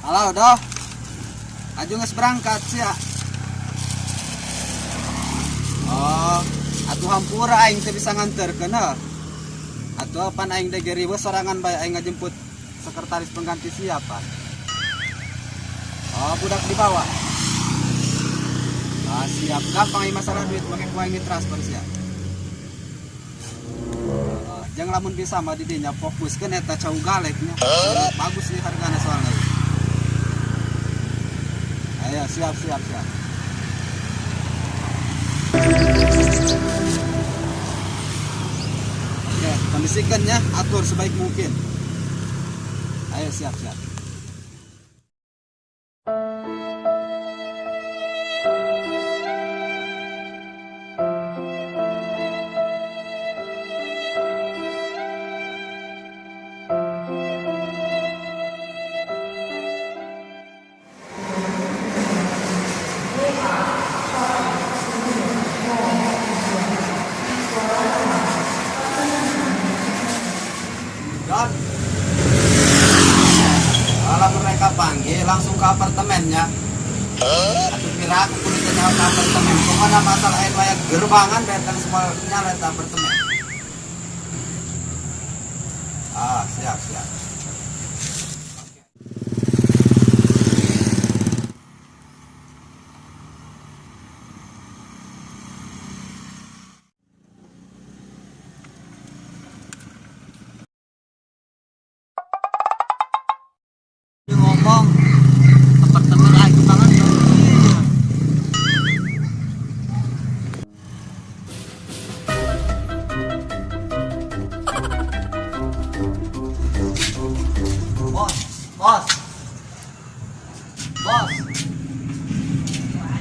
Halo, Doh. Aju geus berangkat sia. Oh, atuh hampura aing teu bisa nganterkeun heuh. Atuh pan aing deui riweuh sorangan bae aing ngajemput sekretaris pengganti siapa. Oh, budak dibawa. Ah, siap. Gampang aing masalah duit make ku aing transfer sia. Oh, jangan lamun bisa mah di dinya fokuskeun eta cau galeknya. Bagus sih hargana soalnya. Ayo, siap, siap, siap. Oke, kondisikan ya, atur sebaik mungkin. Ayo, siap, siap. Don, kalau mereka panggil langsung ke apartemennya. Atuh pira aku kudu teu nyaho ke apartemen. Pokoknya masalah air layak gerbangan datang semua nyala ke apartemen. Ah, siap, siap. Oke. Dia ngomong apartemen aing banget. Iya. Bos, bos. Bos. Nah.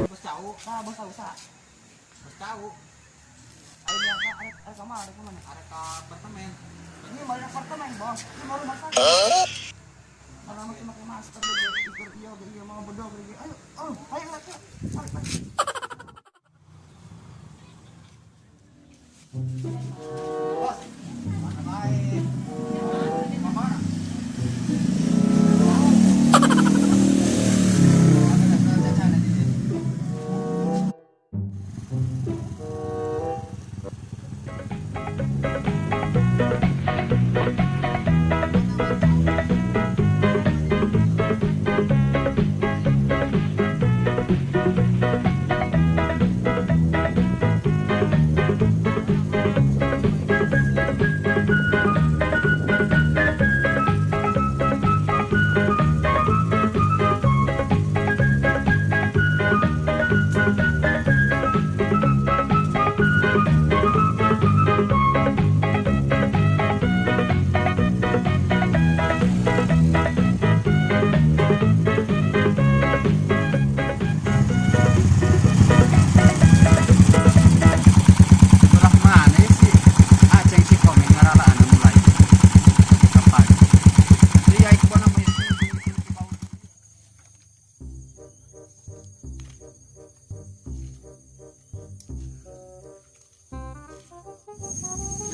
Bos tahu, ah, bos tahu sa. Bos tahu, Ayo biasa, arek arek ke mana, arek ke mana? Arek ke apartemen. Ini mau apartemen, bos. Ini mau rumah sakit. Kalau mau pakai masker, dia ikut iya, iya mau bedog, iya. Ayo, oh, ayo, ayo, ayo, ayo. Bos, mana baik? Mau mana? Ada jajan di sini. Belah mana sih? Aceng si Komeng ngaralaan mulai. Kapan? Iya, iku namanya.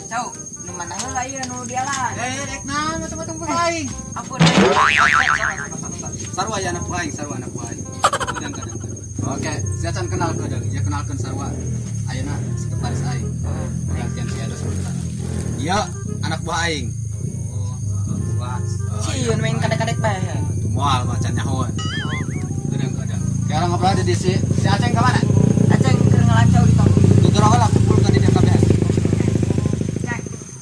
Cau, nu mana heula ieu nu dialan? Eh, rek naon macam-macam ku aing. Ampun. Sarua ya anak aing, sarua anak aing. Kadang kadang. Oke, saya can kenal ke ya kenalkan sarua. Ayeuna sekretaris aing. Gantian si Edo sementara. Iya, anak buah aing. Oh, wah. Sieun main kadek-kadek bae. Moal macan nyahoan. Kadang kadang. Sekarang ngobrol di si si Aceng ke mana? Aceng keur ngelancau di tong. Tutur lah kumpulkan di DKBS. Cek.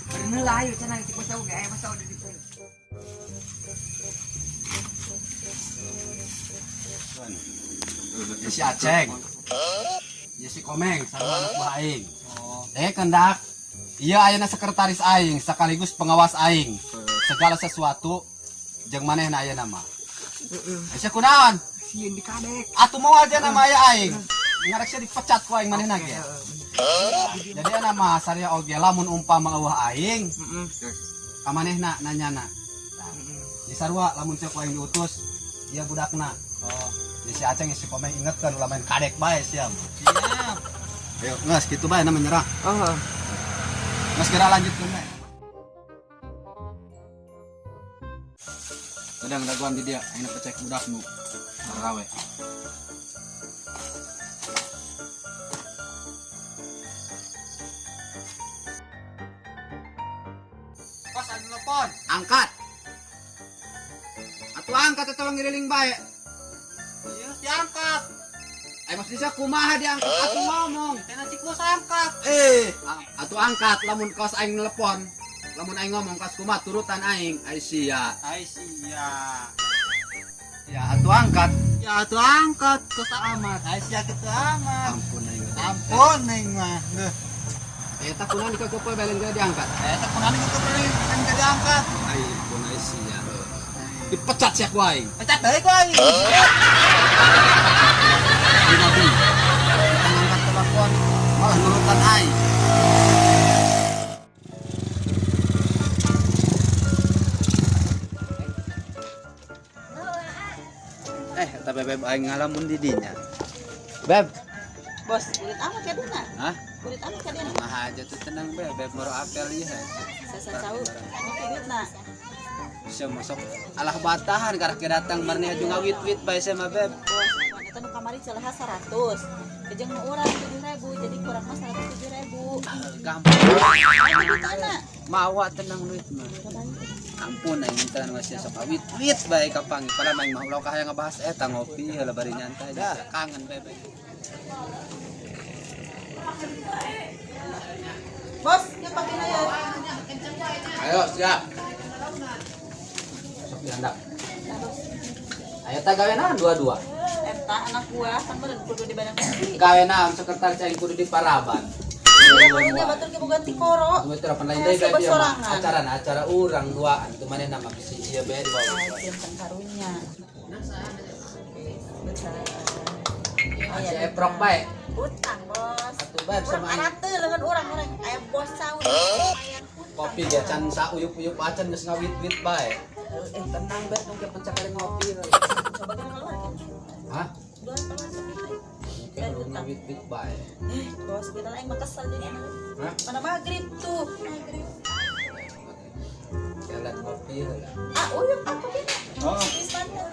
Beureun heula ayo cenah cek bos ge aya bos di ditu. Ya si Aceng. Ya si Komeng sarua anak buah aing. Oh. Eh kendak. Iya ayeuna sekretaris aing sekaligus pengawas aing. Segala sesuatu jeung manehna ayeuna mah. Heeh. Sia kunaon? Sieun di kadek. Atuh mau aja nama aya aing. Ngarek sia dipecat ku aing manehna ge. Jadi ana mah saria oge lamun umpama eueuh aing, Heeh. ka manehna nanyana. Nah, di sarua lamun sia ku aing diutus, ieu budakna. Oh. Di si Aceng si Komeng ingetkeun ulah main kadek bae sia. Siap. Ayo, ngas kitu bae na menyerah. Oh. Ngas geura lanjutkeun bae. Sedang daguan di dia, ayeuna pecek budak nu rawe. Kos anu telepon, angkat. Atuh angkat atuh ngiriling bae. Iya, diangkat. Ayo mas bisa kumaha diangkat atuh ngomong. Tena cik bos angkat. Atuh angkat lamun kos aing telepon. Lamun aing ngomong kos kumaha turutan aing. Ai sia. Ai sia. Ya atuh angkat. Ya atuh angkat kos amat. Ai sia kitu amat. Ampun aing. Ampun aing mah. Duh. Eta kunaon dikekepoe balen geus diangkat. Eta kunaon dikekepoe balen geus diangkat. Ai pun ai sia. Dipecat sia ku aing. Pecat deui ku aing. Di nabi. Kita ngangkat telepon malah nurutan aing. Eta bebeb aing ngalamun di dinya. Beb. Bos, kulit amat ya dina. Hah? Kulit amat ya dina. Mah aja tuh tenang beb, beb moro apel ieu. Sesa cau, duitna. Sia masuk alah batahan karek datang marni aju ngawit-wit bae sia mah beb. Bos, eta nu kamari celah 100. Kejeng nu urang 7.000, jadi kurang mah 107.000. Gampang. Ayo duitana. Mawa tenang duit mah. Ampun aing minta nu sia sok awit-wit bae kapangi. Padahal aing mah ulah hayang ngabahas eta ngopi heula bari nyantai. Kangen beb. Bos, yuk pakai ya. Ayo, siap. Sok dihandap. Ayo ta gawe naon dua-dua. Eta anak gua kan meureun kudu di Bandung kopi. Gawe naon sekretaris aing kudu di Paraban. Iya, batur ge boga tikoro. Tunggu itu lain deui gawe dia mah. Acara acara urang duaan tuh manehna mah bisi ieu bae di bawah. Ay, karunya. Masih eprok bae. Utang, Bos. Atuh bae sama aing. Arate lengan urang-urang aya bos saun. Kopi ge can sauyup-uyup acan geus ngawit-wit bae. Tenang bae tong ge pecah kali ngopi. Coba kan keluar kan. Hah? Dua setengah Oke, ngawit-wit bae. Bos, kita lain mah kesel jadi. Hah? Mana maghrib tuh. Maghrib. Jalan ngopi heula. Ah, uyup aku kopi. Oh.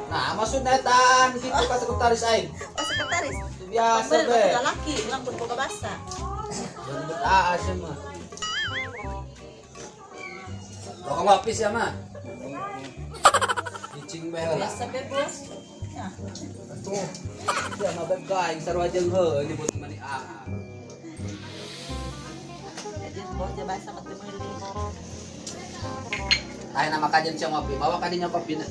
Nah, maksudnya tan gitu ka sekretaris aing. Oh, sekretaris. Itu biasa be. Laki, ulang pun boga basa. Jemput aa sih mah. Rokok ngopi sih mah. Cicing be heula. Biasa be, Bos. Ya. Tuh. Sia mah beb ka aing sarua jeung heuh nyebut mani aa. Jadi bos je basa mah teu meuli. Ayo nama kajian siang ngopi, bawa kadinya kopi na.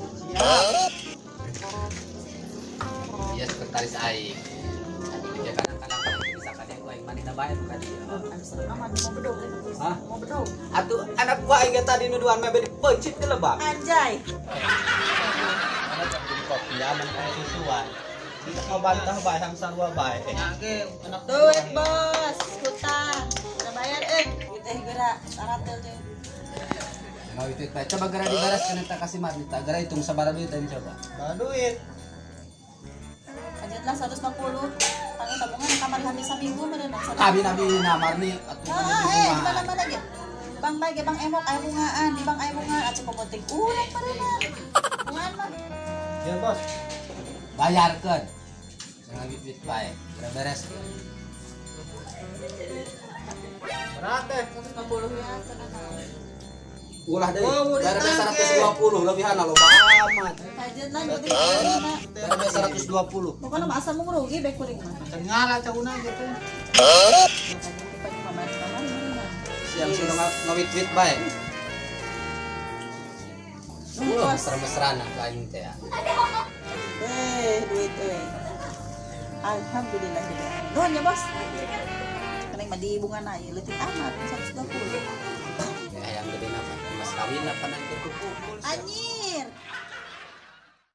Iya sekretaris aing. Ya kadang-kadang bisa kadieu aing manehna bae nu kadieu. Anu serem amat mau bedog. Hah? Mau bedog. Atuh anak gua aing tadi nuduhan mah bedi peuncit ke lebak. Anjay. Mana jadi kopi aman kayak susuan. Tidak mau bantah bae hang sarua bae. Anak duit, Bos. Hutang. Udah bayar duit geura 100 teh. Mau itu teh coba geura diberes kana tak kasih marnita. Geura hitung sabaraha duit aing coba. Sabaraha duit? Lanjutlah 150. Tanggung tabungan kamar habis saminggu meureun. Kami nabi na marni atuh Mana-mana ge. Bang bae ge bang emok aya bungaan, di bang aya bungaan atuh komoting urang meureun. Bungaan mah. Ya, Bos. Bayarkeun. Jangan duit bae. Geura beres. Berat teh 150 ya cenah. Ulah deui. Bayar 120 lebihan loba amat. Kajeun lah Bayar 120. Pokoknya mah asa mung rugi bae kuring mah. Can ngala cauna gitu. Siang sudah ngawit-wit bae. Wah, mesra-mesraan ka aing teh. Duit euy. Alhamdulillah. Nuhun ya, Bos. Keneng mah di bungana ieu leutik amat 120. Hayang gede napa? Mas kawin apa nang kumpul. Anjir.